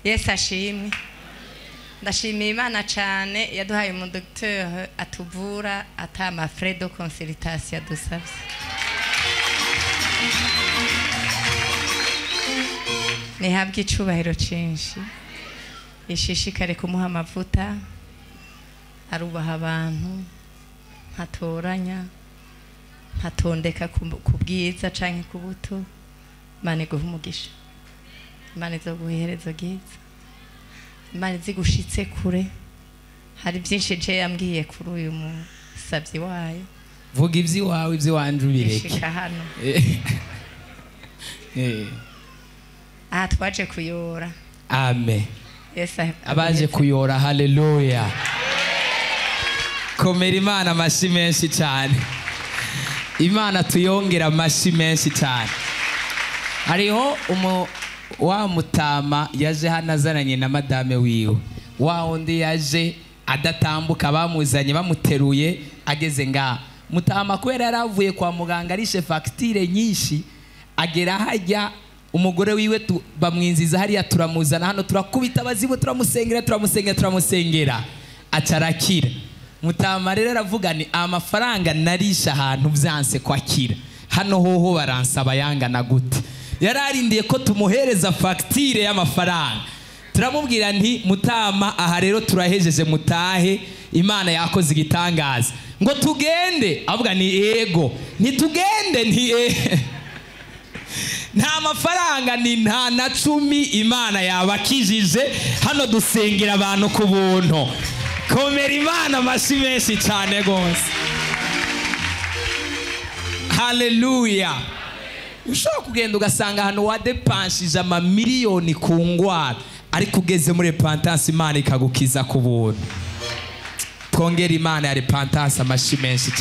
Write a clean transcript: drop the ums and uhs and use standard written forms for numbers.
Yesu ashimwe. Ndashimiye Imana cyane yaduhaye umu docteur atuvura ata ma frais de consultation adusavye. Nihabwe icubahiro cinshi, ishishikare kumuha amavuta, arubaha abantu, ntatoranya, ntatondeka ku bwiza canke ku buto. Imana iguhe umugisha, Imana izoguha iherezo ryiza, Imana izigushitse kure. Hari byinshi je yambwiye kuri uyu musavyi wayo. Vuga ivy'iwawe, ivy'iwanje ubireke. Shika hano. Aha twaje kuyora. Amen. Yes, abaje kuyora, haleluya. Komera Imana amashi menshi cyane. Imana tuyongera amashi menshi cyane. Hariho wa mutama yaje hano azananye na madame wiwe. Wa wundi yaje adatambuka, bamuzanye bamuteruye ageze ngaha. Mutama kubera yaravuye kwa muganga arishe facture nyinshi, agera hajya umugore wiwe bamwinziza hariya, turamuzana hano, turakubita abazimu, turamusengera, turamusengera, turamusengera, acarakira. Mutama rero aravuga ni amafaranga narisha ahantu byanse kwakira, hano hoho baransaba yangana gute? Yararindiye ko tumuhereza facture y'amafaranga. Turamubwira nti mutama aha rero turahejeje, mutahe, Imana yakoze igitangaza. Ngo tugende, avuga ni ego, ntitugende nti nta mafaranga ni nta na 10, Imana yabakijije. Hano dusengera abantu ku buntu. Komera Imana amashi menshi cyane gose. Haleluya. Ushobora kugenda ugasanga ahantu wadepanshije amamiliyoni ku ngwara, ariko ugeze muri repentance Imana ikagukiza ku buntu. Twongere Imana ya repentance amashi menshi.